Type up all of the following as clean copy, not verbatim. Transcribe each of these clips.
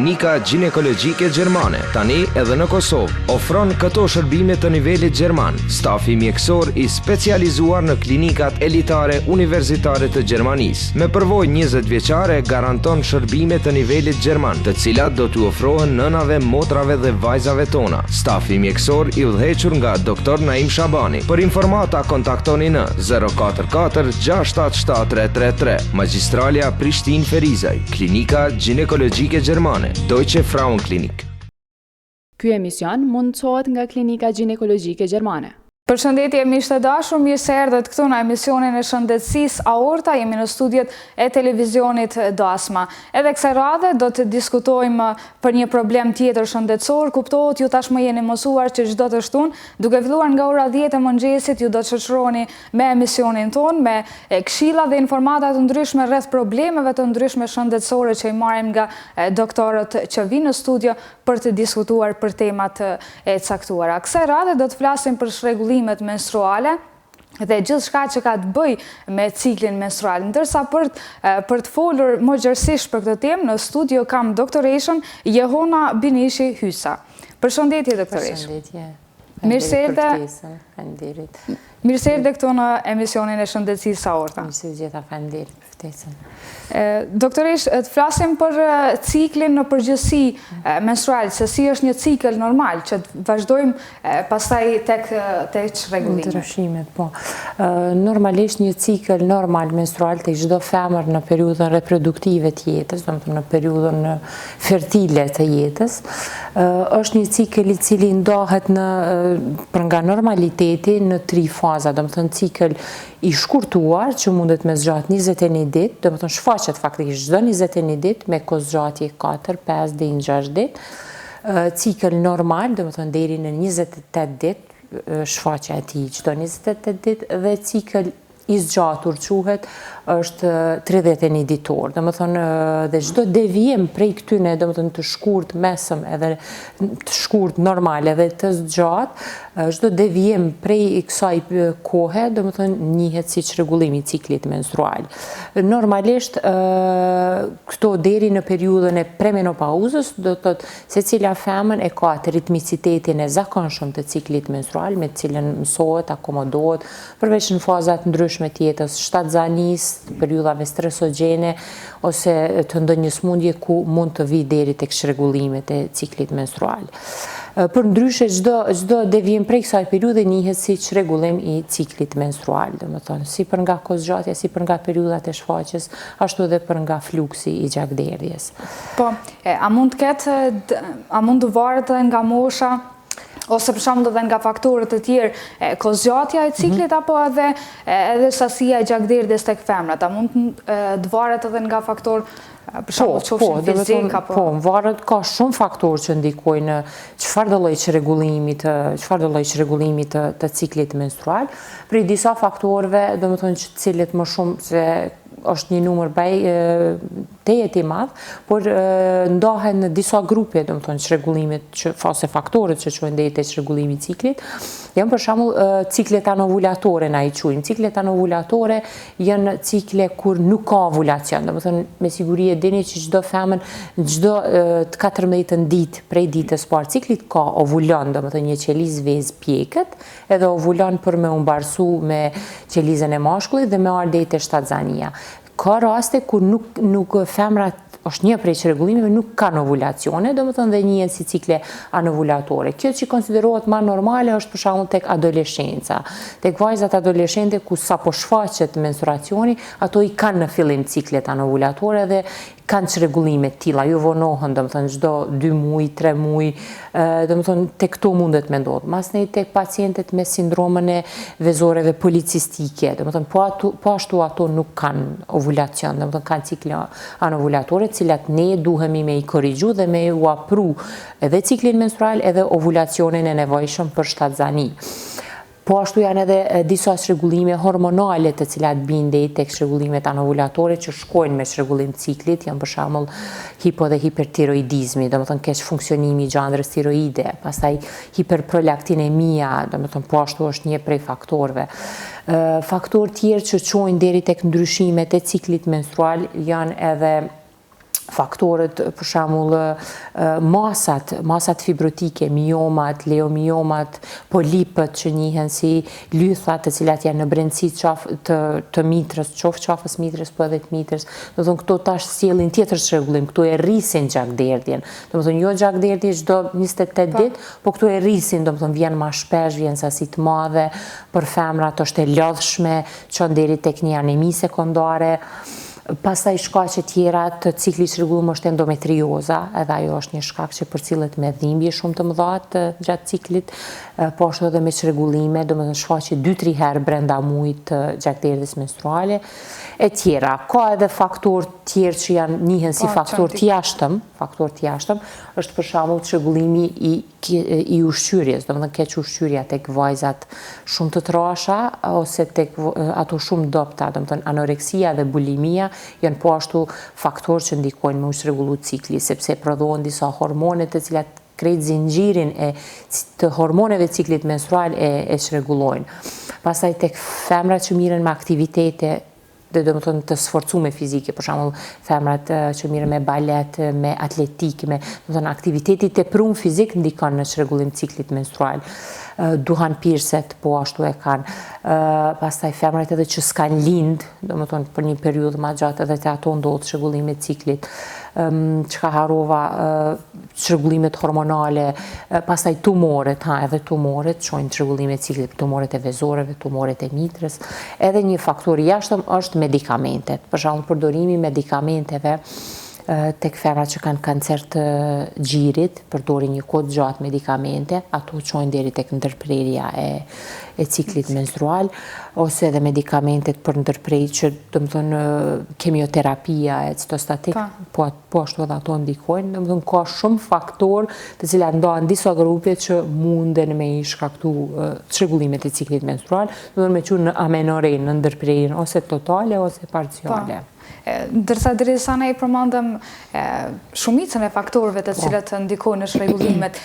Klinika Gjinekologjike Gjermane, tani edhe në Kosovë, ofron këto shërbime të nivelit gjerman, stafi mjekësor i specializuar në klinikat elitare universitare të Gjermanisë, me përvojë 20 vjeçare garanton shërbime të nivelit gjerman, të cilat do t'u ofrohen nënave, motrave dhe vajzave tona. Stafi mjekësor i udhëhequr nga Doktor Naim Shabani. Për informata kontaktoni në 044 677 333, Magjistralja Prishtinë Ferizaj. Klinika Gjinekologjike Gjermane, Deutsche Frauenklinik. Ky emision mundësohet nga Klinika Gjinekologjike Gjermane. Përshëndetje miq të dashur, mirë se erdhët këtu në emisionin e shëndetësisë Aorta, jemi në studiot e televizionit Dasma. Edhe kësaj radhe do të diskutojmë për një problem tjetër shëndetësor, kuptohet ju tashmë jeni mësuar që çdo të shtunë, duke filluar nga ora 10 e mëngjesit ju do të shoqëroheni me emisionin tonë, me këshilla dhe informata të ndryshme rreth problemeve të ndryshme shëndetësore që i marrim nga doktorët që vijnë në studio për të diskutuar për temat e caktuara. Kësaj radhe do të flasim për çrregullimet menstruale, dhe gjithçka që ka të bëjë me ciklin menstrual. Ndërsa për, për të folur më gjerësisht për këtë temë, në studio kam doktoreshën Jehona Binishi Hysa. Përshëndetje, doktoreshë. Përshëndetje. Mirë se erdhe. Faleminderit. Mirë se erdhe këtu në emisionin e shëndetësisë Aorta. Mirë se ju gjeta, faleminderit për ftesën. Doktoreshë, të flasim për ciklin në përgjithësi menstrual, se si është një cikël normal, që të vazhdojmë pastaj tek te çrregullimet. Ndryshimet, po. Normalisht një cikël normal menstrual te çdo femër në periudhën reproduktive të jetës, domethënë në periudhën fertile të jetës, është një cikël i cili ndahet në për nga normaliteti në tri faza, domethënë cikël i shkurtuar që mundet me zgjat 21 ditë, domethënë shfaqet faktikisht çdo 21 ditë me kohëzgjatje 4, 5 deri në 6 ditë, cikël normal, domethënë deri në 28 ditë, shfaqja e tij çdo 28 ditë dhe cikël i zgjatur quhet është 31 ditor. Domethënë dhe çdo devijim prej këtyne, domethënë të shkurt mesëm edhe të shkurt normal edhe të zgjatë, çdo devijim prej kësaj kohe, domethënë njihet si çrregullim i ciklit menstrual. Normalisht këto deri në periudhën e premenopauzës, do të thotë secila femën e ka atë ritmicitetin e zakonshëm të ciklit menstrual me të cilën mësohet, akomodohet, Përveç në faza të ndryshme të jetës, shtatzanisë, periudhave stresogjene ose të ndonjë sëmundje ku mund të vijë deri tek çrregullimet e ciklit menstrual. Përndryshe çdo çdo devijim prej kësaj periudhe njihet si çrregullim i ciklit menstrual, domethënë si për nga kohëzgjatja, si për nga periudhat e shfaqjes, ashtu edhe për nga fluksi i gjakderdhjes. Po, a mund të ketë, a mund të varet edhe nga mosha? ose për shembull edhe nga faktorët e tjerë, kohëzgjatja e ciklit mhm. apo edhe edhe sasia e gjakderdhjes tek femrat, a mund të varet edhe nga faktorë për shembull po, qofshin po, fizik apo Po, varet ka shumë faktorë që ndikojnë në çfarëdo lloj çrregullimi të çfarëdo lloj çrregullimi të të ciklit menstrual. Prej disa faktorëve, domethënë që të cilët më shumë se është një numër baj tejet i madh, por ndahen në disa grupe, domethënë çrregullimet që ose faktorët që çojnë deri te çrregullimi i ciklit, janë për shembull ciklet anovulatore na i quajmë. Ciklet anovulatore janë cikle kur nuk ka ovulacion, domethënë me siguri e dini që çdo femër çdo të 14-tën ditë prej ditës parë ciklit ka ovulon, domethënë një qelizë vezë pjeket, edhe ovulon për me u mbarsu me qelizën e mashkullit dhe me ardhë deri te shtatzania. Ka raste kur nuk, nuk femrat është një prej çrregullimeve nuk kanë ovulacione, domethënë dhe njihen si cikle anovulatore. Kjo që konsiderohet ma normale është për shembull tek adoleshenca. Tek vajzat adoleshente ku sapo shfaqet menstruacioni, ato i kanë në fillim ciklet anovulatore dhe kanë çrregullime të tilla, ju vonohen, domethënë çdo 2 muaj, 3 muaj, domethënë tek këto mundet me ndodhë. Masnej tek pacientet me sindromën e vezoreve policistike, domethënë po ato po ashtu ato nuk kanë ovulacion, domethënë kanë cikle anovulatore, të cilat ne duhemi me i korrigju dhe me ua pru edhe ciklin menstrual edhe ovulacionin e nevojshëm për shtatzani. Po ashtu janë edhe disa çrregullime hormonale të cilat bijnë deri tek çrregullimet anovulatore që shkojnë me çrregullim të ciklit, janë për shembull hipo dhe hipertiroidizmi, domethënë keqfunksionimi i gjandrës tiroide, pastaj hiperprolaktinemia, domethënë po ashtu është një prej faktorëve. Faktorë tjerë që çojnë deri tek ndryshimet e ciklit menstrual janë edhe. Faktorët, për shembull, masat, masat fibrotike, miomat, leiomiomat, polipët që njihen si lythat të cilat janë në brendësi qaf, të, të mitrës, qoftë qafës mitrës, po edhe të mitrës. Domethënë, këto tash sjellin tjetër çrregullim, këto e rrisin gjakderdhjen. Domethënë, jo gjakderdhje çdo 28 po. ditë, po këto e rrisin, domethënë, vjen ma shpesh, vjen sasi të madhe, për femrat është e lodhshme, çon deri tek një anemi sekondare. Pastaj shkaqe tjera të ciklit të çrregullum është endometrioza, edhe ajo është një shkak që përcillet me dhimbje shumë të mëdha të gjatë ciklit, po ashtu edhe me çrregullime, domethënë shfaqje 2-3 herë brenda muajit të gjakderdhjes menstruale e tjera. Ka edhe faktorë tjerë që janë njihen si po, faktorë të jashtëm, faktorë të jashtëm, është për shembull çrregullimi i i ushqyerjes, domethënë kequshqyerja tek vajzat shumë të trasha ose tek ato shumë dobta, domethënë anoreksia dhe bulimia janë po ashtu faktorë që ndikojnë me u çrregullu cikli, sepse prodhohen disa hormone të cilat krejt zinxhirin e të hormoneve të ciklit menstrual e e çrregullojnë. Pastaj tek femrat që mirren me aktivitete dhe domethënë të sforcume fizike, për shembull femrat që mirren me balet, me atletikë, me, domethënë aktiviteti i teprum fizik ndikon në çrregullim ciklit menstrual. Duhanpirëset po ashtu e kanë. Pastaj femrat edhe që s'kanë lind, domethënë për një periudhë ma gjatë edhe te ato ndodh çrregullimi i ciklit. Çka harrova, çrregullimet hormonale, pastaj tumoret, ha, edhe tumoret çojnë çrregullime ciklit, tumoret e vezoreve, tumoret e mitrës. Edhe një faktor i jashtëm është medikamentet. Për shembull, përdorimi i medikamenteve tek femrat që kanë kancer të gjirit, përdorin një kohë të gjatë medikamente, ato çojnë deri tek ndërprerja e e ciklit menstrual, ose edhe medikamentet për ndërprerje që, domethënë, kemioterapia e citostatik, po Po ashtu edhe ato ndikojnë, domethënë ka shumë faktorë të cilat ndahen disa grupe që munden me i shkaktu çrregullimet e ciklit menstrual, domethënë me çu në amenorenë, në ndërprerjen ose totale ose parciale. Po. Ndërsa derisa ne i përmendëm shumicën e faktorëve të po. cilët ndikojnë në çrregullimet,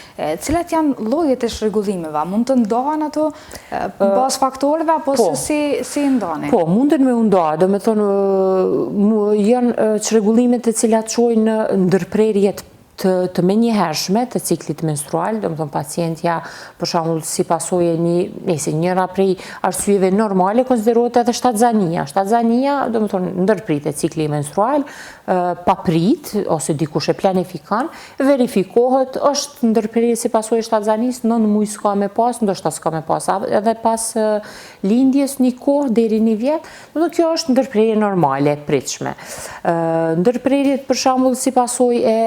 cilat janë llojet e çrregullimeve? A mund të ndahen ato Në bazë faktorëve, apo po. se si, si i ndani? Po, munden me u nda, domethënë, janë çrregullimet të cilat çojnë në ndërprerjet të, të menjëhershme të ciklit menstrual, domethënë pacientja, për shembull, si pasojë një, nëse njëra prej arsyeve normale konsiderohet edhe shtatzania. Shtatzania, domethënë, ndërpritet cikli menstrual, paprit, ose dikush e planifikon, Verifikohet, është ndërprerje si pasojë e shtatzanisë, 9 muaj s'ka me pas, ndoshta s'ka me pas edhe pas lindjes një kohë deri një vjet, domethënë kjo është ndërprerje normale e pritshme. Ndërprerjet për shembull si pasojë e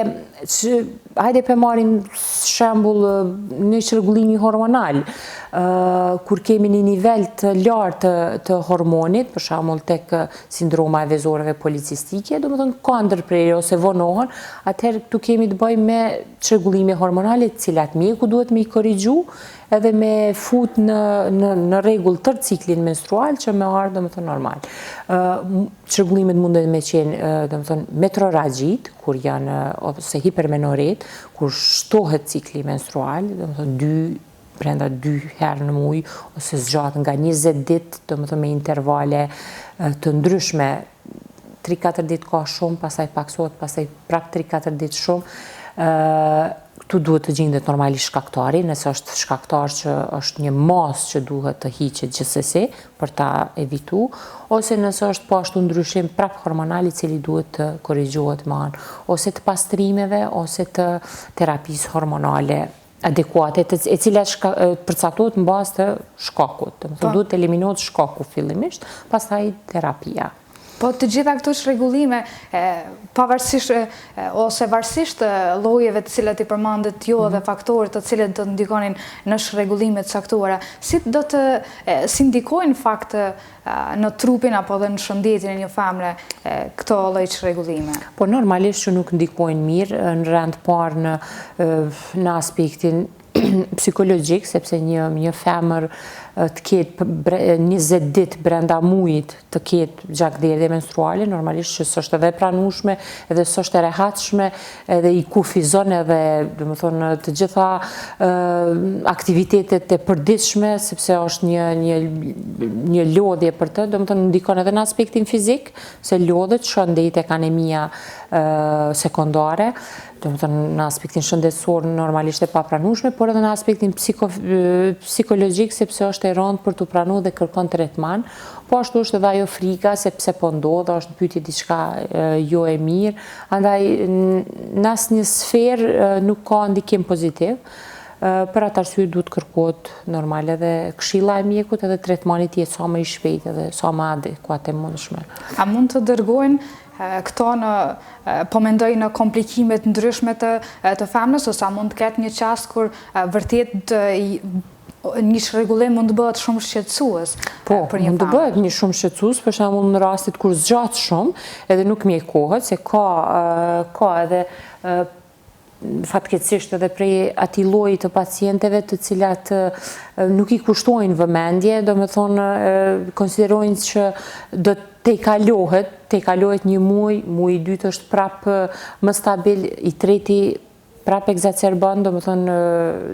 që, hajde pe marrim shembull një çrregullimi hormonal, kur kemi një nivel të lartë të, të hormonit, për shembull tek sindroma e vezoreve policistike, domethënë ka ndërprerje ose vonohen, atëherë këtu kemi të bëjmë me çrregullime hormonale të cilat mjeku duhet me i korrigju edhe me fut në, në, në rregull tërë ciklin menstrual që me ardhë, domethënë, normal. Çrregullimet munden me qenë, domethënë, metroragjitë, kur janë, ose hipermenoretë, kur shtohet cikli menstrual, domethënë, dy brenda dy herë në muj, ose zgjat nga 20 ditë, domethënë me intervale të ndryshme, 3-4 ditë ka shumë, pastaj paksohet, pastaj prap 3-4 ditë shumë, këtu duhet të gjindet normalisht shkaktari, nëse është shkaktar që është një masë që duhet të hiqet gjithsesi për ta evitu, ose nëse është po ashtu ndryshim prap hormonal i cili duhet të korrigjohet me anë, ose të pastrimeve, ose të terapisë hormonale adekuate, e cila përcaktohet në bazë të shkakut. Domethënë, po. duhet të eliminohet shkaku fillimisht, pastaj terapia. Po të gjitha këto çrregullime, pavarësisht ose varësisht llojeve të cilat i përmendët ju edhe mhm. faktorët të cilët do të ndikonin në çrregullime të caktuara, si do të si ndikojnë në fakt në trupin apo edhe në shëndetin e një femre këto lloj çrregullime? Po normalisht që nuk ndikojnë mirë, në rend parë në në aspektin psikologjik, sepse një, një femër të ketë 20 ditë brenda mujit të ketë gjakderdhje menstruale, normalisht që s'është edhe e pranushme, edhe s'është e rehatshme, edhe i kufizon edhe, domethënë, të gjitha aktivitetet e përditshme, sepse është një, një, një lodhje për të, domethënë, ndikon edhe në aspektin fizik, se lodhet, shkon deri tek anemia sekondare, domethënë në aspektin shëndetësor normalisht e papranueshme, por edhe në aspektin psiko, psikologjik sepse është e rëndë për t'u pranu dhe kërkon tretman. Po ashtu është edhe ajo frika se pse po ndodh, është në pyetje diçka jo e mirë, andaj në asnjë sferë nuk ka ndikim pozitiv. Për atë arsye duhet kërkohet normal edhe këshilla e mjekut edhe tretmani të jetë sa më i shpejtë edhe sa më adekuat e mundshme. A mund të dërgojnë këto në, po mendoj në komplikime të ndryshme të, të femrës, ose a mund të ketë një çast kur vërtet një çrregullim mund të bëhet shumë shqetësues po, për një mund të bëhet një shumë shqetësues, për shembull në rastet kur zgjat shumë, edhe nuk mjekohet, se ka, ka edhe fatkeqësisht edhe prej atij lloji të pacienteve të cilat nuk i kushtojnë vëmendje, domethënë konsiderojnë që do të tejkalohet, tejkalohet një muaj, muaji i dytë është prapë më stabil, i treti prapë ekzacerbon, domethënë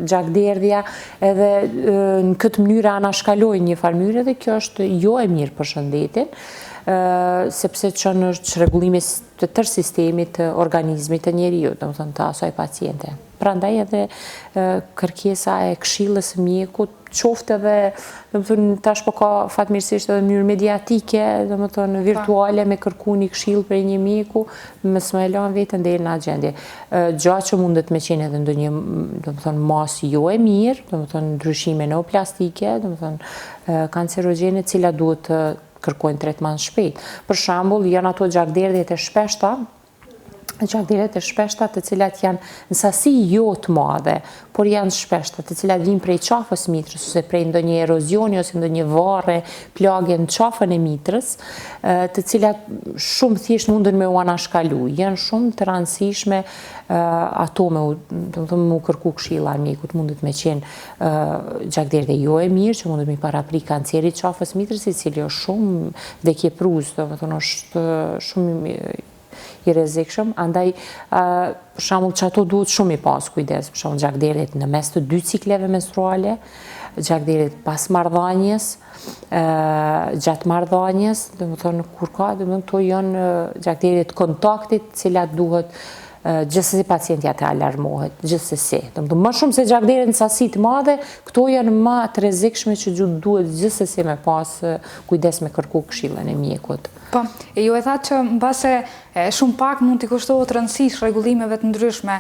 gjakderdhja, edhe në këtë mënyrë anashkalojnë një farë mënyre dhe kjo është jo e mirë për shëndetin, sepse çon në çrregullime të tërë sistemit të organizmit të njeriut, domethënë të asaj paciente. Prandaj edhe kërkesa e këshillës së mjekut, qoftë edhe, domethënë, tash po ka fatmirësisht edhe mënyrë mediatike, domethënë, virtuale me kërku një këshillë prej një mjeku, mos me e lanë veten deri në atë gjendje. Gja që mundet me qenë edhe ndonjë, domethënë, masë jo e mirë, domethënë, ndryshime neoplastike, domethënë, kancerogjene, cilat duhet të kërkojnë tretman shpejt. Për shembull, janë ato gjakderdhjet e shpeshta, gjakderdhjet e shpeshta të cilat janë në sasi jo të madhe, por janë shpeshta, të cilat vijnë prej qafës mitrës ose prej ndonjë erozioni ose ndonjë varre, plage në qafën e mitrës, të cilat shumë thjesht munden me u anashkalu. Janë shumë të rëndësishme ato me u, domethënë, me u kërku këshilla e mjekut, mundet me qenë gjakderdhje jo e mirë, që mundet me i parapri kancerit qafës mitrës, i cili është shumë vdekjeprurës, domethënë është shumë i rrezikshëm, andaj për shembull qato duhet shumë i pas kujdes, për shembull gjakderdhjet në mes të dy cikleve menstruale, gjakderdhjet pas marrëdhënies, gjatë marrëdhënies, domethënë kur ka, domethënë këto janë gjakderdhje të kontaktit, cilat duhet gjithsesi pacientja të alarmohet, gjithsesi. Domethënë, më shumë se gjakderdhjet në sasi të madhe, këto janë më të rrezikshme që duhet gjithsesi me pas kujdes me kërku këshillën e mjekut. Po, e ju e thatë që mbase shumë pak mund t'i kushtohet rëndësi çrregullimeve të ndryshme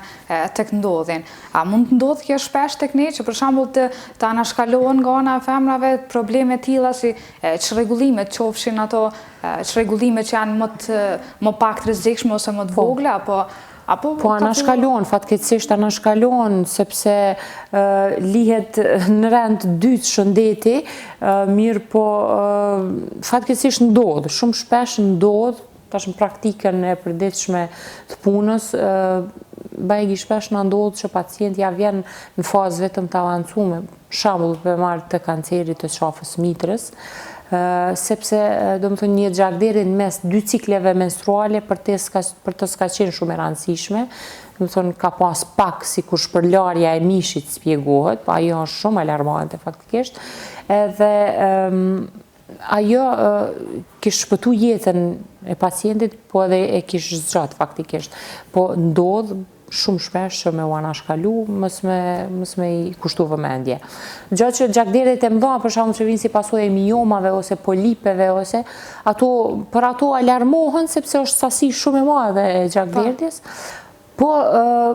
tek ndodhin. A mund të ndodhë kjo shpesh tek ne që për shembull të të anashkalohen nga ana e femrave probleme të tilla si çrregullimet, qofshin ato çrregullime që janë më të më pak të rrezikshme ose më të po. vogla apo apo po anashkalohen, fatkeqësisht anashkalohen sepse lihet në rend të dytë shëndeti, mirëpo fatkeqësisht ndodh, shumë shpesh ndodh tash në praktikën e përditshme të punës, bajagi shpesh na ndodh që pacientja vjen në fazë vetëm të avancume, shembull po e marr të kancerit të qafës mitrës, sepse domethënë një gjakderdhje në mes dy cikleve menstruale për të s'ka për të s'ka qenë shumë e rëndësishme, domethënë ka pas pak sikur shpërlarja e mishit spjegohet, po ajo është shumë alarmante faktikisht, edhe ajo kish shpëtu jetën e pacientit, po edhe e kish zgjat faktikisht. Po ndodh shumë shpesh që me u anashkalu, mos me, mos me i kushtu vëmendje. Gja që gjakderdhjet e mëdha, për shembull që vijnë si pasojë e miomave ose polipeve ose ato për ato alarmohen sepse është sasi shumë e madhe e gjakderdhjes. Po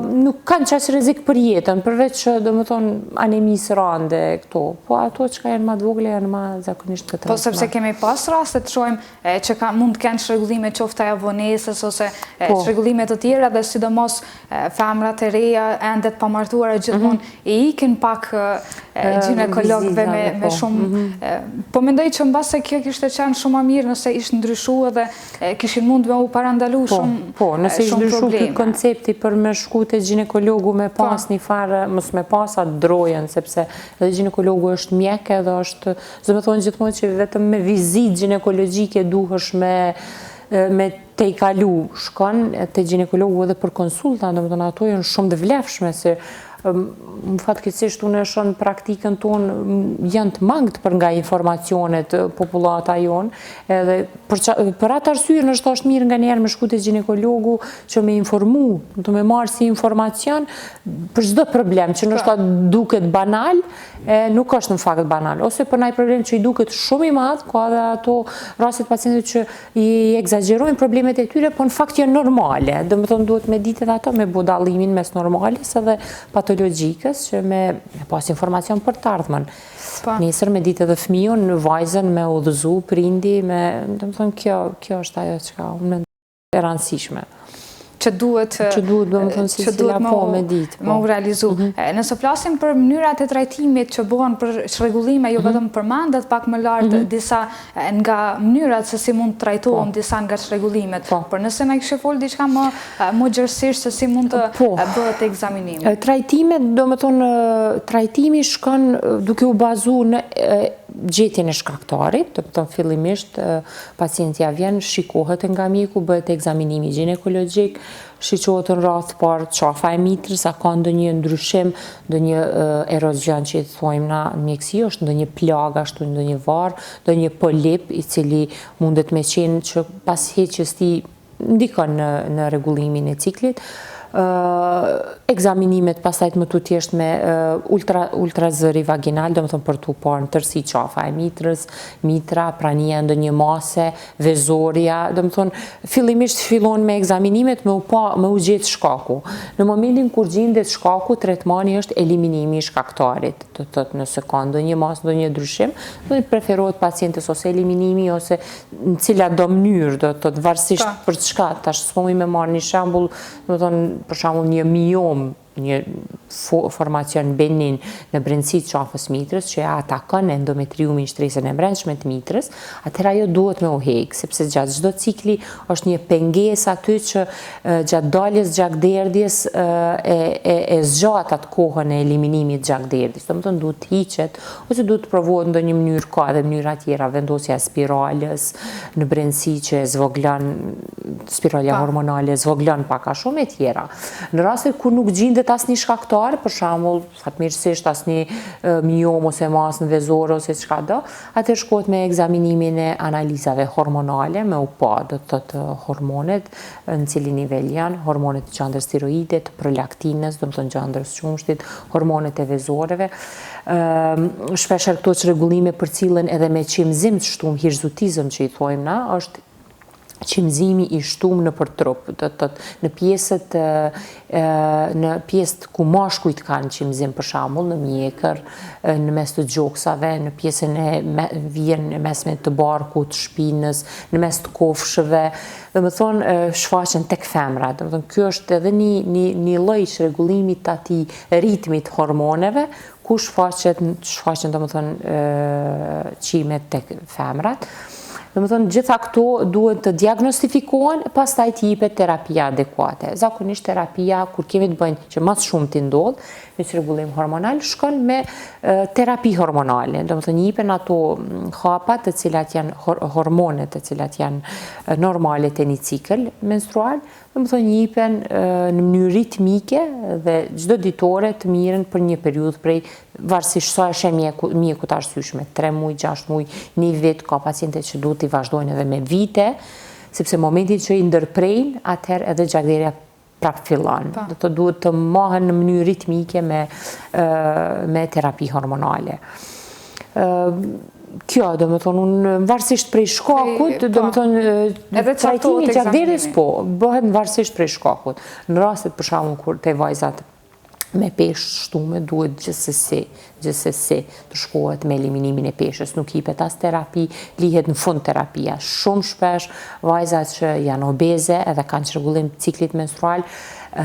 nuk kanë qaq rrezik për jetën, përveç që, domethënë, anemisë rande këto. Po ato çka janë ma të vogla janë ma zakonisht këtë Po sepse kemi pas raste të shohim që ka, mund të kenë çrregullime qoftë ajo vonesës ose po. çrregullime të tjera dhe sidomos femrat e reja ende të pamartuara gjithmonë mm -hmm. i ikin pak gjinekologëve me, me po. shumë mm -hmm. po mendoj që mbase kjo kishte qenë shumë ma mirë nëse ish ndryshu edhe kishin mund me u parandalu po, shumë Po, nëse ish ndryshu ky koncepti. pacienti për me shku te gjinekologu me po. pas një farë, mos me pas atë drojën, sepse edhe gjinekologu është mjek edhe është, domethonë gjithmonë që vetëm me vizitë gjinekologjike duhesh me, me tejkalu, shkon te gjinekologu edhe për konsulta, domethonë ato janë shumë të vlefshme, se Më fatkeqësisht unë e shoh në praktikën tonë janë të mangët për nga informacionet popullata jonë, edhe për, qa, për atë arsye ndoshta është mirë nganjëherë me shku te gjinekologu që me informu, të me marrë si informacion për çdo problem që ndoshta duket banal, e nuk është në fakt banal, ose për naj problem që i duket shumë i madh, ka edhe ato rastet pacientët që i ekzagjerojnë problemet e tyre, po në fakt janë normale. Domethonë duhet me ditë edhe ato me bo dallimin mes normales edhe patologjikës, që me, me pas informacion për të ardhmen. Po. Nesër me ditë edhe fëmijën, vajzën me udhëzu, prindi, me, domethonë kjo, kjo është ajo çka unë mendoj e rëndësishme që duhet që duhet domethonë si që duhet po me ditë po. me u realizu. Mm -hmm. Nëse flasim për mënyrat e trajtimit që bëhen për çrregullime, jo mm -hmm. vetëm përmendët pak më lart mm -hmm. disa nga mënyrat se si mund të trajtohen po. disa nga çrregullimet. Po. Por nëse na kishe fol diçka më më gjerësisht se si mund të po. bëhet ekzaminimi. Trajtimet, domethonë trajtimi shkon duke u bazu në gjetjen e shkaktarit, domethonë fillimisht pacientja vjen, shikohet nga mjeku, bëhet ekzaminimi gjinekologjik, shiqohet në radhë të parë qafa e mitrës, a ka ndonjë ndryshim, ndonjë erozion që i thojmë na në mjekësi, është ndonjë plagë ashtu, ndonjë varrë, ndonjë polip i cili mundet me qenë që pas heqjes tij ndikon në, në rregullimin e ciklit. Ekzaminimet pastaj më tutjesht me ultra, ultrazëri vaginal, domethonë për t'u parë në tërësi qafa e mitrës, mitra, prania ndonjë mase, vezorja, domethonë, fillimisht fillon me ekzaminimet me u pa, me u gjetë shkaku. Në momentin kur gjindet shkaku, tretmani është eliminimi i shkaktarit, do të thotë nëse ka ndonjë masë, ndonjë ndryshim, do të preferohet pacientes ose eliminimi ose në cilatdo mënyrë, do të thotë varësisht po. për çka, tash s'po muj me marrë një shembull, domethonë për shembull një miomë, një formacion benin në brendësi të qafës mitrës që e atakon endometriumin shtresën e brendshme të mitrës, atëherë ajo duhet me u hek, sepse gjatë çdo cikli është një pengesë aty që gjatë daljes gjakderdhjes e, e, e zgjat atë kohën e eliminimit gjakderdhjes. Domethonë duhet të hiqet ose duhet të provohet ndonjë mënyrë, ka edhe mënyra tjera, vendosja e spirales në brendësi që e zvoglon spiralja hormonale zvoglon pak a shumë e tjera. Në raste kur nuk gjindet asnjë shkaktar, për shembull, fatmirësisht asnjë miomë ose masë në vezore ose çka do, atëherë shkohet me ekzaminimin e analizave hormonale, me u pa, do të thotë hormonet, në cilin nivel janë, hormonet e gjandrës tiroide, të prolaktinës, domethonë gjandrës qumështit, hormonet e vezoreve. Shpeshherë këto çrregullime përcillen edhe me qimëzim të shtum, hirzutizëm që i thojmë na, është qimëzimi i shtum nëpër trup, do të thotë në pjesët në pjesët ku mashkujt kanë qimëzim për shembull në mjekër, në mes të gjoksave, në pjesën e vijën e mesme të barkut, shpinës, në mes të kofshëve, domethonë shfaqen tek femrat. Domethonë ky është edhe një një një lloj çrregullimi të atij ritmit hormoneve ku shfaqet shfaqen domethonë qimet tek femrat. Domethonë, gjitha këto duhet të diagnostifikohen, pastaj të jipet terapia adekuate. Zakonisht terapia, kur kemi të bëjmë që ma së shumti ndodh, me çrregullim hormonal, shkon me terapi hormonale. Domethonë, jipen ato hapa të cilat janë hormonet të cilat janë normale te një cikël menstrual, Domethonë jipen në mënyrë ritmike dhe çdo ditore të mirren për një periudhë prej varësisht sa e sheh mjeku, mjeku të arsyeshme, 3 muaj, 6 muaj, një vit, ka paciente që duhet t'i vazhdojnë edhe me vite, sepse momentin që i ndërprejnë, atëherë edhe gjakderdhja prap fillon. Po. Do të duhet të mahen në mënyrë ritmike me me terapi hormonale. Kjo, domethonë, unë varësisht prej shkakut, po. domethonë, edhe trajtimi i gjakderdhjes, po, bëhet në varësisht prej shkakut. Në rastet, për shembull, kur te vajzat me peshë shtume, duhet gjithsesi, gjithsesi, të shkohet me eliminimin e peshës, nuk jipet as terapi, lihet në fund terapia. Shumë shpesh, vajzat që janë obeze edhe kanë çrregullim ciklit menstrual,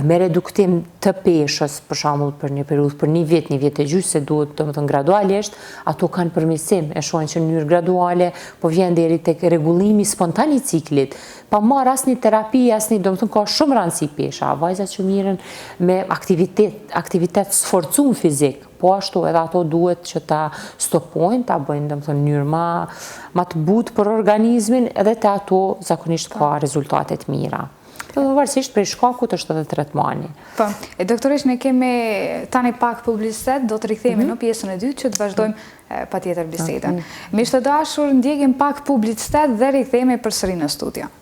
me reduktim të peshës, për shembull për një periudhë, për një vit, një vit e gjysë, se duhet, domethënë gradualisht, ato kanë përmirësim, e shohin që në mënyrë graduale, po vjen deri tek rregullimi spontan i ciklit, pa marrë asnjë terapi, asnjë, domethënë ka shumë rëndësi pesha, vajzat që mirren me aktivitet, aktivitet sforcum fizik, po ashtu edhe ato duhet që ta stopojnë, ta bëjnë, domethënë, mënyrë ma, ma të butë për organizmin, edhe te ato zakonisht ka rezultate të mira. Dhe varësisht prej shkakut është edhe tretmani. Po, e doktoreshë ne kemi tani pak publicitet, do të rikthehemi mhm. në pjesën e dytë që të vazhdojmë patjetër bisedën. Miq të dashur, ndjekim pak publicitet dhe rikthehemi përsëri në studio.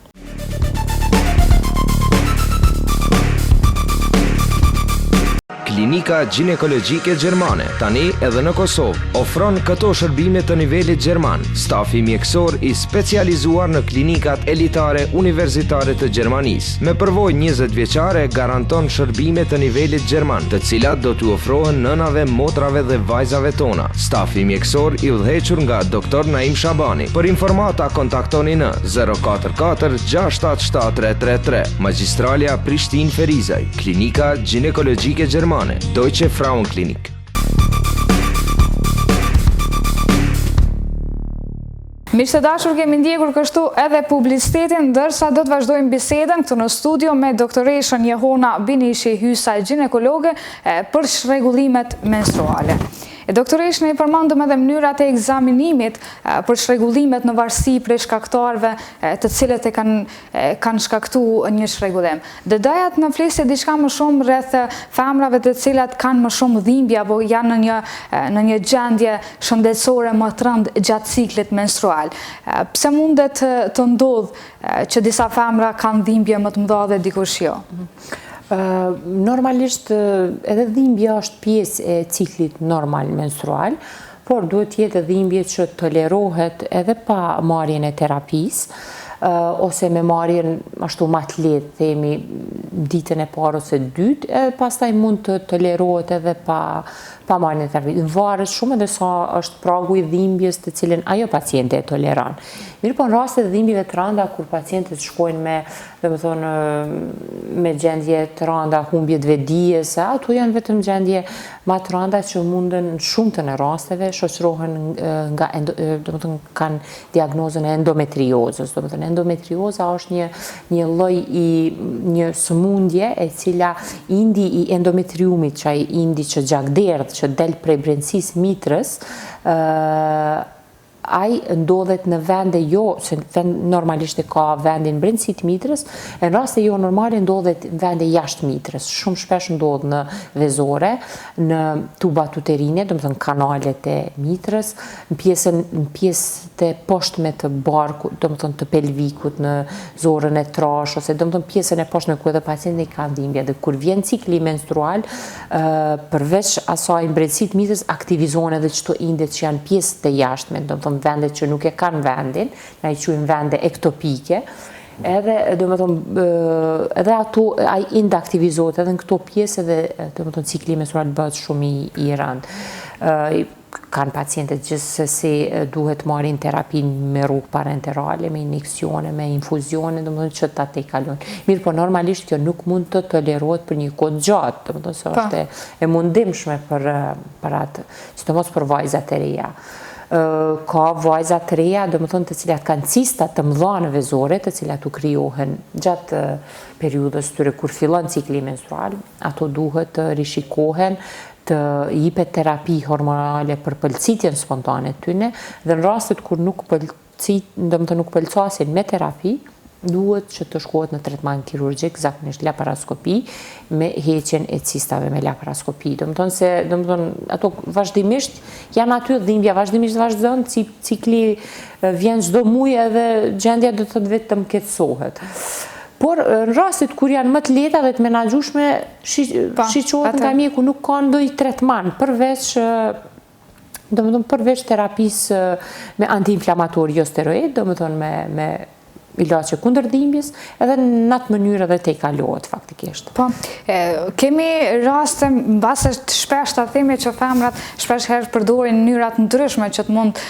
Klinika Gjinekologjike Gjermane, tani edhe në Kosovë, ofron këto shërbime të nivelit gjerman, stafi mjekësor i specializuar në klinikat elitare universitare të Gjermanisë, me përvojë 20 vjeçare garanton shërbime të nivelit gjerman, të cilat do t'u ofrohen nënave, motrave dhe vajzave tona. Stafi mjekësor i udhëhequr nga Doktor Naim Shabani. Për informata kontaktoni në 044 677 333, Magjistralja Prishtinë Ferizaj. Klinika Gjinekologjike Gjermane, Deutsche Frauenklinik. Miq të dashur kemi ndjekur kështu edhe publicitetin, ndërsa do të vazhdojmë bisedën këtu në studio me doktoreshën Jehona Binishi Hysaj, gjinekologe për çrregullimet menstruale. E doktoreshë ne i përmendëm edhe mënyrat e ekzaminimit për çrregullimet në varësi prej shkaktarëve të cilët e kanë kanë shkaktu një çrregullim. Do doja të na flisje diçka më shumë rreth femrave të cilat kanë më shumë dhimbje apo janë në një në një gjendje shëndetësore më të rëndë gjatë ciklit menstrual. Pse mundet të ndodhë që disa femra kanë dhimbje më të mëdha dhe dikush jo? Normalisht edhe dhimbja është pjesë e ciklit normal menstrual, por duhet të jetë dhimbje që tolerohet edhe pa marrjen e terapisë, ose me marrjen ashtu ma të lehtë, themi, ditën e parë ose dytë, edhe pastaj mund të tolerohet edhe pa pa marrjen e terapisë. Varet shumë edhe sa është pragu i dhimbjes të cilën ajo paciente e toleron. Mirëpo në raste të dhimbjeve të rënda kur pacientët shkojnë me domethënë me gjendje të randa, humbje të vetëdijes, ato janë vetëm gjendje ma të randa që munden në shumtën e rasteve shoqërohen nga domethënë kanë diagnozën e endometriozës. Domethënë endometrioza është një një lloj i një sëmundje e cila indi i endometriumit, që ai indi që gjakderdh, që del prej brendësisë mitrës, ë ai ndodhet në vende jo, se vend normalisht e ka vendin brendësi të mitrës, e në raste jo normale ndodhet në vende jashtë mitrës. Shumë shpesh ndodh në vezore, në tubat uterine, domethënë kanalet e mitrës, në pjesën në pjesë të poshtme të barkut, domethënë të pelvikut, në zorrën e trashë ose domethënë pjesën e poshtme ku edhe pacientët i kanë dhimbje dhe kur vjen cikli menstrual, përveç asaj në brendësi të mitrës aktivizohen edhe qëto inde që janë pjesë të jashtme, domethënë vende që nuk e kanë vendin, na i quajmë vende ektopike, edhe domethënë edhe ato ai ind aktivizohet edhe në këto pjesë edhe domethënë cikli menstrual bëhet shumë i, i rëndë. Kanë pacientët gjithsesi duhet marrin terapinë me rrugë parenterale, me injeksione, me infuzione, domethënë që ta tejkalojnë. Mirëpo normalisht kjo nuk mund të tolerohet për një kohë të gjatë, domethënë se është e mundimshme për për atë, sidomos për vajzat e reja. Ka vajza të reja, domethënë të cilat kanë cista të mëdha në vezore, të cilat u krijohen gjatë periudhës tyre kur fillon cikli menstrual, ato duhet të rishikohen, të jipet terapi hormonale për pëlcitjen spontane të tyne dhe në rastet kur nuk pëlcit, domethënë nuk pëlcasin me terapi, duhet që të shkohet në tretman kirurgjik, zakonisht laparoskopi, me heqjen e cistave me laparoskopi. Domethënë se, domethënë, ato vazhdimisht janë aty, dhimbja vazhdimisht vazhdon, cikli vjen çdo muaj edhe gjendja do të thotë vetëm keqësohet. Por në rastet kur janë më të lehta dhe të menaxhueshme, shiqohet nga mjeku, nuk ka ndonjë tretman, përveç domethënë përveç terapisë me antiinflamator jo steroid, domethënë me me. Ilaçe kundër dhimbjes, edhe në atë mënyrë edhe tejkalohet faktikisht. Po, kemi raste mbase të shpeshta themi që femrat shpesh herë përdorin mënyra të ndryshme që të mund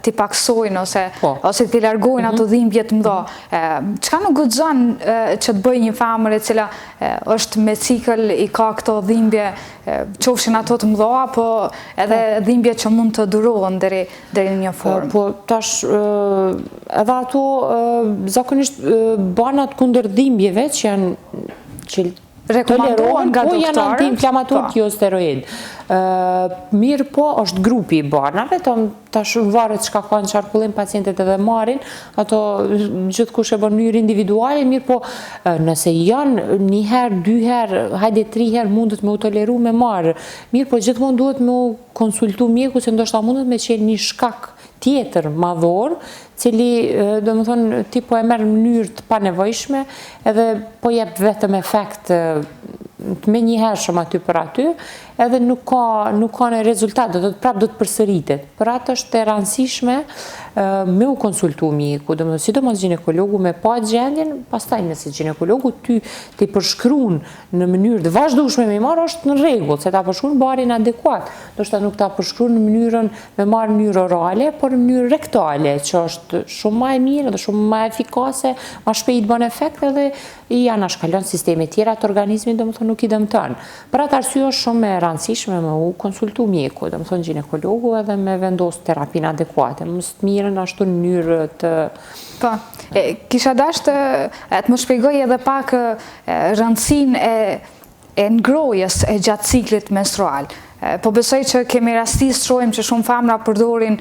t'i paksojnë ose po. ose t'i largojnë ato mhm. dhimbje të mëdha. Mhm. Çka nuk guxon që të bëjë një femër e cila është me cikël i ka këto dhimbje, qofshin ato të mëdha apo edhe po. dhimbje që mund të durohen deri deri në një formë. Po, tash, edhe ato, zakonisht, barnat kundër dhimbjeve që janë që rekomandohen nga po, doktorët. Po, janë antiinflamator po. jo steroid. Mirëpo, është grupi i barnave, tash varet çka ka në qarkullim pacientet edhe marrin, ato gjithkush e bën në mënyrë individuale, mirëpo, nëse janë një herë, dy herë, hajde tri herë mundet me u toleru me marrë, mirëpo gjithmonë duhet me u konsultu mjeku se ndoshta mundet me qenë një shkak tjetër madhor, cili, domethënë, ti po e merr në mënyrë të panevojshme edhe po jep vetëm efekt të menjëhershëm aty për aty, edhe nuk ka, nuk ka në rezultat, do të thotë prapë do të përsëritet. Për atë është e rëndësishme me u konsultu mjeku, domethënë, sidomos gjinekologu me pa gjendjen, pastaj nëse gjinekologu ty t'i përshkrun në mënyrë të vazhdueshme me i marrë është në rregull, se ta përshkruan barin adekuat. Ndoshta nuk ta përshkruan në mënyrën me marrë në mënyrë orale, por në mënyrë rektale, që është shumë ma e mirë dhe shumë ma efikase, ma shpejt bën efekt edhe i anashkalon sistemet tjera të organizmit, domethënë nuk i dëmton. Për atë arsye është shumë e rëndësishme me u konsultu mjeku, domethënë gjinekologu edhe me vendos terapinë adekuate, më së mirën ashtu në mënyrë të Po, kisha dashtë të më shpjegoj edhe pak rëndësinë e e ngrohjes e gjatë ciklit menstrual. Po besoj që kemi rastis të shohim që shumë femra përdorin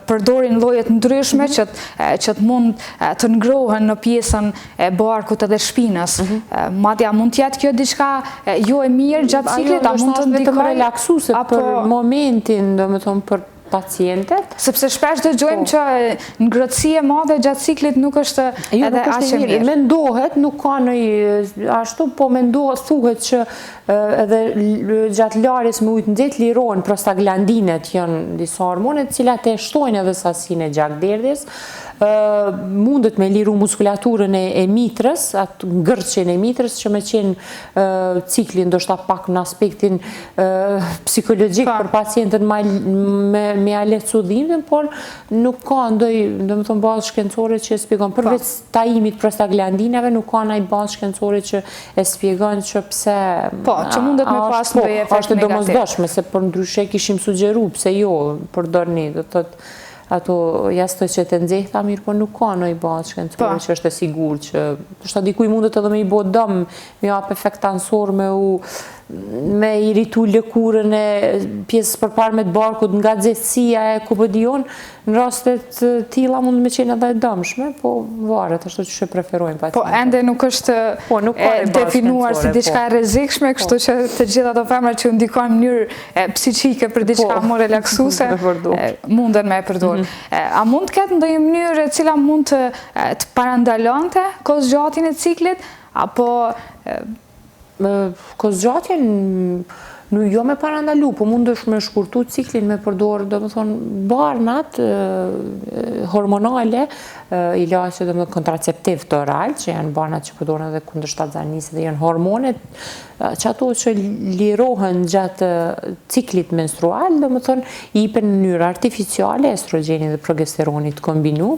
përdorin lloje të ndryshme mhm. që që të mund të ngrohen në pjesën e barkut edhe shpinës. Mhm. Madje a mund të jetë kjo diçka jo e mirë gjatë ciklit, a mund të ndikojë relaksuese për momentin, domethënë për pacientet. Sepse shpesh dëgjojmë po. që ngrohtësi e madhe gjatë ciklit nuk është jo, edhe aq e mirë. Mendohet, nuk ka në ashtu, po mendohet, thuhet që edhe gjatë larjes me ujë të nxehtë lirohen prostaglandinet, janë disa hormone të cilat e shtojnë edhe sasinë e gjakderdhjes, mundet me liru muskulaturën e, e mitrës, atë ngërçin e mitrës që me qenë cikli ndoshta pak në aspektin psikologjik po. për pacientën me, me ia lehtësu dhimbjen, por nuk ka ndoj, domethënë, bazë shkencore që e spjegon. Po. Përveç tajimit prostaglandinave, nuk ka naj bazë shkencore që e spjegon që pse... Po, që mundet me pas po, ndoj efekt negativ. është e domosdoshme, se përndryshe kishim sugjeru, pse jo, përdorni, do të thotë, ato jastëqet e nxehta, mirëpo nuk ka ndoj bazë shkencore po. që është e sigurt, që ndoshta dikuj mundet edhe me i bo dëm, me jap efekt anësor, me u me iritu lëkurën e pjesës përparme të barkut nga nxehtësia e ku po di unë, në raste të tilla mund me qenë edhe e dëmshme, po varet ashtu që e preferojnë pacientët. Po ende nuk është po, nuk e definuar si diçka po. e rrezikshme, kështu po. që të gjitha ato femra që ndikojnë në mënyrë psiqike për diçka po. më relaksuese, munden me e përdorë. Mm -hmm. A mund të ketë ndonjë mënyrë e cila mund të, të parandalonte kohëzgjatjen e ciklit, apo Kohëzgjatjen, jo me parandalu, po mundesh me shkurtu ciklin me përdorë, domethonë, barnat hormonale, ilaçe, domethonë, kontraceptiv të oral, që janë barnat që përdoren edhe kundër shtatzanisë dhe janë hormonet, që ato që lirohen gjatë ciklit menstrual, domethonë, jepen në mënyrë artificiale, estrogjeni dhe progesteroni të kombinu,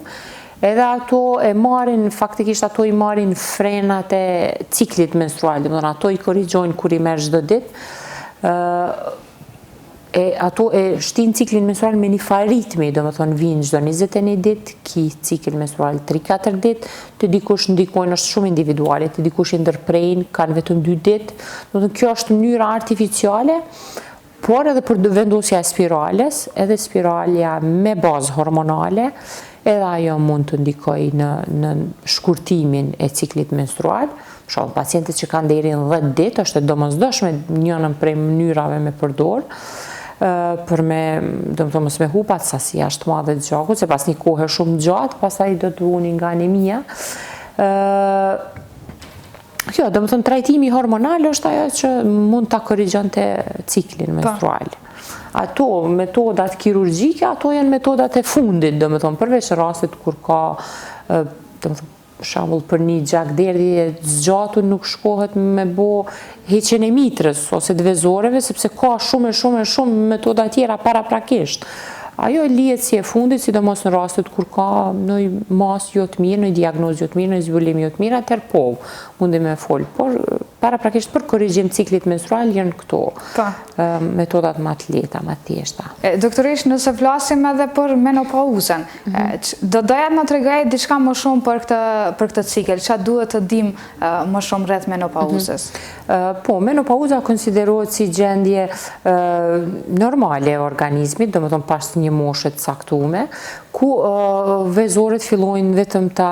Edhe ato e marrin, faktikisht ato i marrin frenat e ciklit menstrual, domethonë ato i korrigjojnë kur i merr çdo ditë. E ato e shtin ciklin menstrual me një farë ritmi, domethonë vijnë çdo 21 ditë, ki cikël menstrual 3-4 ditë, te dikush ndikojnë, është shumë individuale, te dikush i ndërprejnë, kanë vetëm 2 ditë, domethonë kjo është mënyra artificiale, Por edhe për vendosja e spirales, edhe spiralja me bazë hormonale, edhe ajo mund të ndikojë në, në shkurtimin e ciklit menstrual. Për shembull, pacientët që kanë deri në 10 ditë, është e domosdoshme njënën prej mënyrave me përdor, për me, domethonë, mos me hup atë sasi aq të madhe të gjakut, se pas një kohe shumë gjatë, pastaj do të vuni nga anemia. Kjo, domethonë, trajtimi hormonal është ajo që mund ta korrigjonte ciklin po. menstrual. Ato metodat kirurgjike, ato janë metodat e fundit, domethonë, përveç rastit kur ka. Domethënë, për shembull, për një gjakderdhje të zgjatur nuk shkohet me bo heqjen e mitrës ose të vezoreve, sepse ka shumë e shumë e shumë metoda tjera paraprakisht. Ajo lihet si e fundit, sidomos në rastet kur ka një masë jo të mirë, një diagnozë jo të mirë, një zbulim jo të mirë, atëherë po, mundim me folë. Por, paraprakisht për korrigjim ciklit menstrual janë këto po. metodat ma të lehta, ma të thjeshta. Doktoreshë, nëse flasim edhe për menopauzën, mhm. do doja të na tregoje diçka më shumë për këtë, për këtë cikël, ça duhet të dimë më shumë rreth menopauzës? Mhm. Po, menopauza konsiderohet si gjendje normale e organizmit, domethënë pas një moshe të caktume, ku vezoret fillojnë vetëm ta,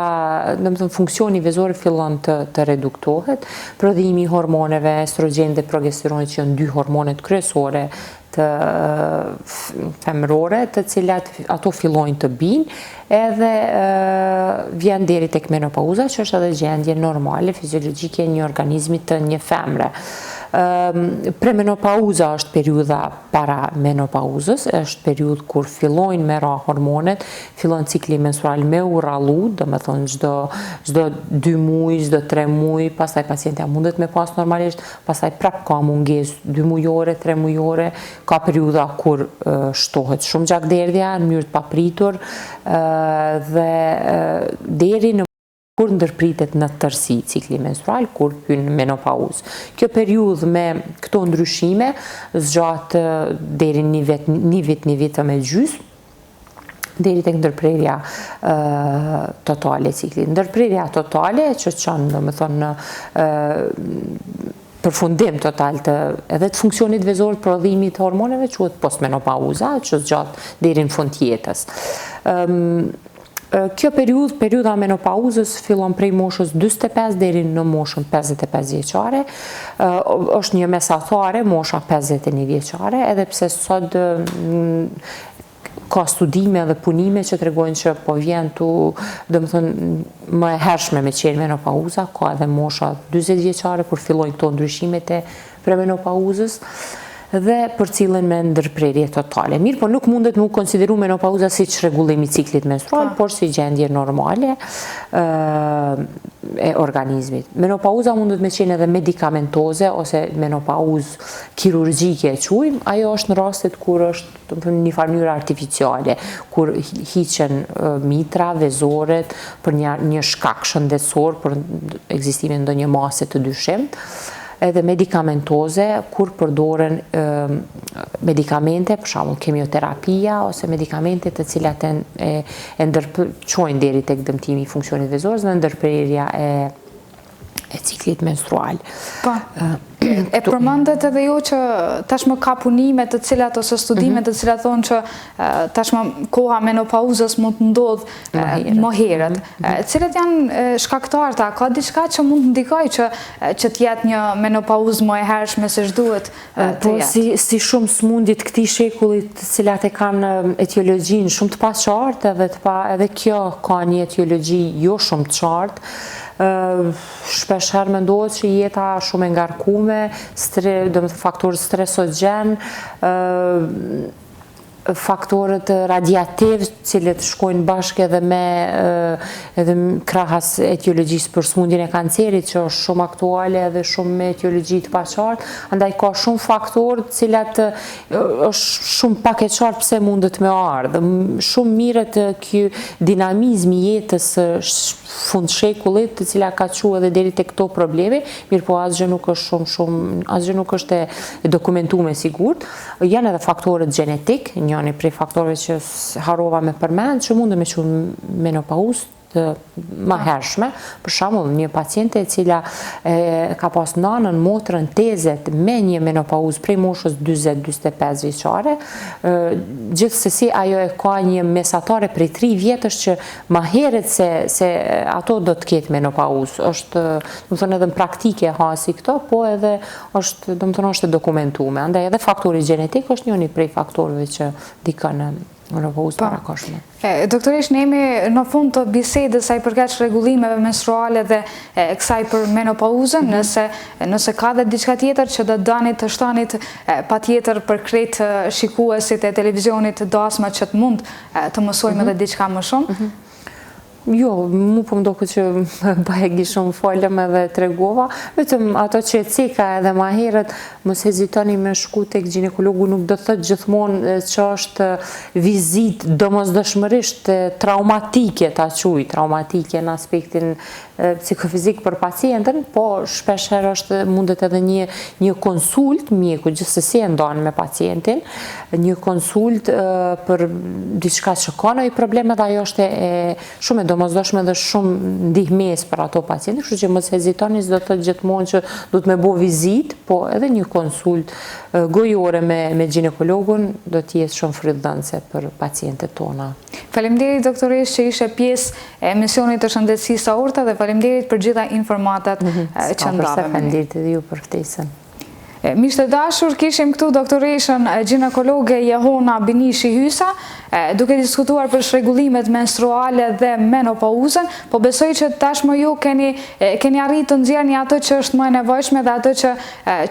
domethënë funksioni i vezoreve fillon të, të reduktohet, prodhimi i hormoneve estrogen dhe progesteron që janë dy hormonet kryesore të femrore, të cilat ato fillojnë të binë, edhe vjen deri tek menopauza, që është edhe gjendje normale, fiziologjike e një organizmi të një femre. Premenopauza është periudha para menopauzës, është periudhë kur fillojnë me ra hormonet, fillon cikli menstrual me u rrallu, domethënë çdo çdo 2 muaj, çdo 3 muaj, pastaj pacientja mundet me pas normalisht, pastaj prap ka mungesë 2 mujore, 3 mujore, ka periudha kur shtohet shumë gjakderdhja në mënyrë të papritur dhe deri në kur ndërpritet në tërësi cikli menstrual, kur hyn në menopauzë. Kjo periudhë me këto ndryshime zgjat deri një vit, një vit, një vit e gjysmë, deri tek ndërprerja totale e ciklit. Ndërprerja totale që çon, domethënë, në përfundim total të edhe të funksionit vezor të prodhimit të hormoneve quhet postmenopauza, që zgjat deri në fund të jetës. Kjo periudhë, periudha e menopauzës fillon prej moshës 45 deri në moshën 55 vjeçare. Është një mesatare mosha 51 vjeçare, edhe pse sot ka studime dhe punime që tregojnë që po vjen tu, domethënë, më e hershme me qenë menopauza, ka edhe mosha 40 vjeçare, kur fillojnë këto ndryshimet e premenopauzës, dhe përcillen me ndërprerje totale. Mirëpo nuk mundet m'u konsideru menopauza si çrregullim i ciklit menstrual, po. por si gjendje normale e organizmit. Menopauza mundet me qenë edhe medikamentoze ose menopauzë kirurgjike e quajmë, ajo është në rastet kur është domethënë në një farë mënyre artificiale, kur hiqen mitra, vezoret, për një, një shkak shëndetësor, për ekzistimin e ndonjë mase të dyshimtë, edhe medikamentoze, kur përdoren medikamente, për shembull kemioterapia, ose medikamente të cilat e, e, e ndërp, çojnë deri tek dëmtimi i funksionit vezor dhe ndërprerja e e ciklit menstrual. Po. E përmendët edhe ju që tashmë ka punime të cilat ose studime mhm. të cilat thonë që tashmë koha e menopauzës mund të ndodhë më herët. Mhm. Mhm. Cilët janë shkaktarët, a ka diçka që mund të ndikojë që që të jetë një menopauzë më e hershme se ç'duhet të po, jetë? Si, si shumë smundje të këtij shekulli të cilat e kanë etiologjinë shumë të paqartë edhe të pa edhe kjo ka një etiologji jo shumë të qartë Shpesh herë mendohet që jeta shumë e ngarkume, domethënë faktorët stresogjen, faktorët radiativ, të cilët shkojnë bashkë edhe me edhe krahas etiologjisë për sëmundjen e kancerit, që është shumë aktuale edhe shumë me etiologji të paqartë, andaj ka shumë faktorë të cilat është shumë pak e qartë pse mundet me ardhë. Shumë mirret ky dinamizmi i jetës fund shekullit, të cila ka çu edhe deri te këto probleme, mirëpo asgjë nuk është shumë shumë, asgjë nuk është e dokumentume sigurt. Janë edhe faktorët gjenetik, njëri prej faktorëve që harrova me përmend, që mundet me çu menopauzë të më hershme, për shembull, një paciente e cila e, ka pas nanën, motrën, tezet me një menopauzë prej moshës 40-45 vjeçare, gjithsesi ajo e ka një mesatare prej 3 vjetësh që Ma herët se se ato do të ketë menopauzë. Është, domethënë edhe në praktike hasi këto, po edhe është, domethënë është e dokumentume. Andaj edhe faktori gjenetik është njëri prej faktorëve që ndikon në menopauzë po. parakohshme. Doktoreshë, ne jemi në fund të bisedës sa i përket çrregullimeve menstruale dhe kësaj për menopauzën, mm -hmm. nëse nëse ka dhe diçka tjetër që do të donit të shtonit patjetër për krejt shikuesit e televizionit Dasma që të mund të mësojmë mhm. edhe diçka më shumë. Mhm. Jo, mu po më doket që bajagi shumë folëm edhe tregova, vetëm ato që e ceka edhe ma herët, mos hezitoni me shku tek gjinekologu, nuk do të thotë gjithmonë që është vizitë domosdoshmërisht traumatike, ta quj, traumatike në aspektin psikofizik për pacientën, po shpesh herë është mundet edhe një një konsult mjeku gjithsesi e ndan me pacientin, një konsult për diçka që ka ndonjë problem edhe ajo është e shumë e domosdoshme dhe shumë ndihmesë për ato pacientë, kështu që mos hezitoni, s'do të thotë gjithmonë që duhet me bo vizitë, po edhe një konsult gojore me me gjinekologun do të jetë shumë frytdhënëse për pacientet tona. Faleminderit doktoreshë që ishe pjesë e emisionit të shëndetësisë Aorta dhe faleminderit për gjitha informatat mhm. që ndave me ne. Faleminderit edhe ju për ftesën. Miq të dashur, kishim këtu doktoreshën gjinekologe Jehona Binishi Hysa, duke diskutuar për çrregullimet menstruale dhe menopauzën, po besoj që tashmë ju keni, keni arritë të nxjerrni atë që është më e nevojshme dhe atë që,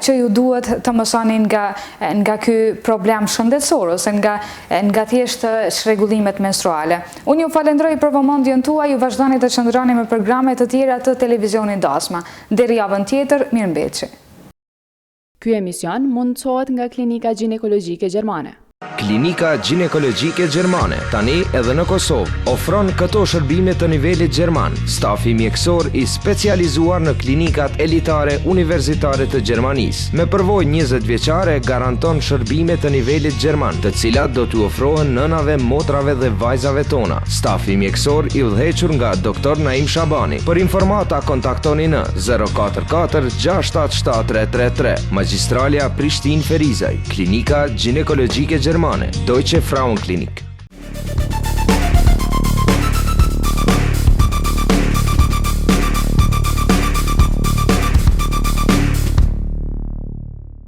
që ju duhet të mësoni nga, nga ky problem shëndetësor, ose nga, nga thjesht çrregullimet menstruale. Unë ju falenderoj për vëmendjen tuaj, ju vazhdoni të qëndroni me programe të tjera të televizionit Dasma. Deri javën tjetër, mirëmbetshi. Ky emision mundësohet nga Klinika Gjinekologjike Gjermane. Klinika Gjinekologjike Gjermane, tani edhe në Kosovë, ofron këto shërbime të nivelit gjerman, stafi mjekësor i specializuar në klinikat elitare universitare të Gjermanisë, me përvojë 20 vjeçare garanton shërbime të nivelit gjerman, të cilat do t'u ofrohen nënave, motrave dhe vajzave tona. Stafi mjekësor i udhëhequr nga Doktor Naim Shabani. Për informata kontaktoni në 044 677 333, Magjistralja Prishtinë Ferizaj, Klinika Gjinekologjike Gjermane, Deutsche Frauenklinik.